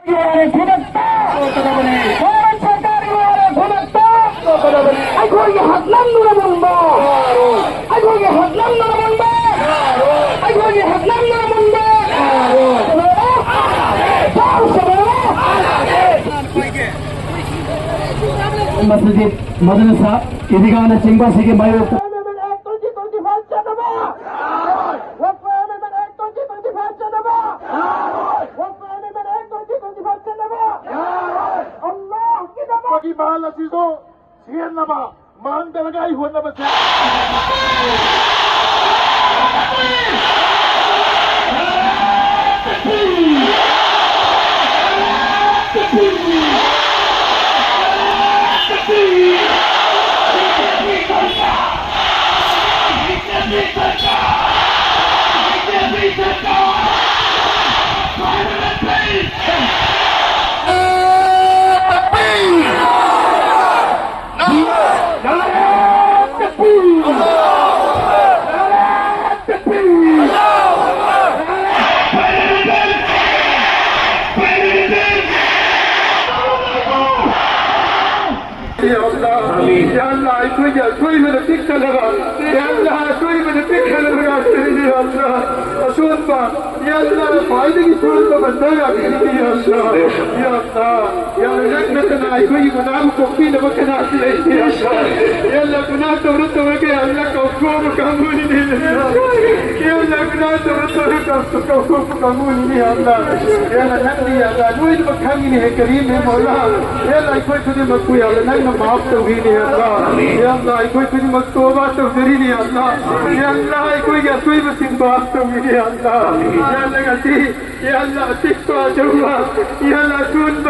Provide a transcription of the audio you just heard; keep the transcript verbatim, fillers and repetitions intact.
ꯈꯨꯗꯛꯇ ꯚꯥꯔꯠ ꯁꯔꯀꯥꯔꯒꯤ ꯋꯥꯔꯦꯞ ꯈꯨꯗꯛꯇ ꯑꯩꯈꯣꯏꯒꯤ ꯍꯛ ꯅꯝꯗꯨꯅ ꯃꯨꯟꯕ, ꯑꯩꯈꯣꯏꯒꯤ ꯍꯛ ꯅꯝꯗꯨꯅ ꯃꯨꯟꯕ, ꯑꯩꯈꯣꯏꯒꯤ ꯍꯛ ꯅꯝꯗꯨꯅ ꯃꯨꯟꯕ꯫ ꯃꯁꯖꯤꯗ ꯃꯗꯔꯁꯥ ꯏꯗꯤꯒꯥꯅꯆꯤꯡꯕ ꯑꯁꯤꯒꯤ ꯃꯥꯌꯣꯛꯇ ꯃꯍꯜ ꯑꯁꯤꯁꯨ ꯁꯦꯝꯅꯕ ꯃꯥꯡꯗꯅꯉꯥꯏ ꯍꯣꯠꯅꯕꯁꯦ꯫ ꯌꯥ ꯑꯜꯂꯥ, ꯑꯩꯈꯣꯏꯒꯤ ꯑꯁꯣꯏꯕꯗ ꯄꯤꯛꯊꯜꯂꯒ, ꯌꯥ ꯑꯜꯂꯥ, ꯑꯁꯣꯏꯕꯗ ꯄꯤꯛꯊꯜꯂꯒ ꯉꯥꯛꯇꯅꯤ, ꯌꯥ ꯑꯜꯂꯥ꯫ ꯑꯁꯣꯟꯕ, ꯌꯥ ꯑꯜꯂꯥ, ꯈ꯭ꯋꯥꯏꯗꯒꯤ ꯁꯣꯟꯕ ꯕꯟꯗꯥ ꯉꯥꯛꯇꯅꯤ, ꯌꯥ ꯑꯜꯂꯥ꯫ ꯌꯥ ꯑꯜꯂꯥ, ꯌꯥ ꯑꯜꯂꯥ, ꯅꯪ ꯅꯠꯇꯅ ꯑꯩꯈꯣꯏꯒꯤ ꯒꯨꯅꯥꯕꯨ ꯀꯣꯛꯄꯤꯅꯕ ꯀꯅꯥꯁꯨ ꯂꯩꯇꯦ, ꯌꯥ ꯑꯜꯂꯥ꯫ ꯌꯥ ꯑꯜꯂꯥ, ꯒꯨꯅꯥ ꯇꯧꯔ ꯇꯧꯔꯒ, ꯌꯥ ꯑꯜꯂꯥ, ꯀꯥꯎꯊꯣꯛꯑꯕ ꯀꯥꯡꯕꯨꯅꯤꯅꯦ, ꯌꯥ ꯑꯜꯂꯥ꯫ ꯌꯥ ꯑꯜꯂꯥ, ꯒꯨꯅꯥ ꯇꯧꯔ ꯇꯧꯔꯒ ꯀꯥꯎꯊꯣꯛ-, ꯀꯥꯎꯊꯣꯛꯄ ꯀꯥꯡꯕꯨꯅꯤꯅꯦ, ꯌꯥ ꯑꯜꯂꯥ꯫ ꯌꯥ ꯑꯜꯂꯥ, ꯅꯪꯗꯤ, ꯌꯥ ꯑꯜꯂꯥ, ꯂꯣꯏꯅꯃꯛ ꯈꯪꯉꯤꯅꯦ, ꯍꯦ ꯀꯔꯤꯝ, ꯍꯦ ꯃꯧꯂꯥ꯫ ꯌꯥ ꯑꯜꯂꯥ, ꯑꯩꯈꯣꯏ ꯈꯨꯗꯤꯡꯃꯛꯄꯨ, ꯌꯥ ꯑꯜꯂꯥ, ꯅꯪꯅ ꯃꯥꯐ ꯇꯧꯕꯤꯅꯤ, ꯌꯥ ꯑꯜꯂꯥ꯫ ꯌꯥ ꯑꯜꯂꯥ, ꯑꯩꯈꯣꯏ ꯈꯨꯗꯤꯡꯃꯛ ꯇꯣꯕꯥ ꯇꯧꯖꯔꯤꯅꯤ, ꯌꯥ ꯑꯜꯂꯥ꯫ ꯌꯥ ꯑꯜꯂꯥ, ꯑꯩꯈꯣꯏꯒꯤ ꯑꯁꯣꯏꯕꯁꯤꯡ ꯃꯥꯐ ꯇꯧꯕꯤꯅꯤ, ꯌꯥ ꯑꯜꯂꯥ꯫ ꯌꯥ ꯑꯜꯂꯥ, ꯉꯁꯤ, ꯌꯥ ꯑꯜꯂꯥ, ꯑꯄꯤꯛꯄ ꯑꯆꯧꯕ, ꯌꯥ ꯑꯜꯂꯥ, ꯑꯁꯣꯟꯕ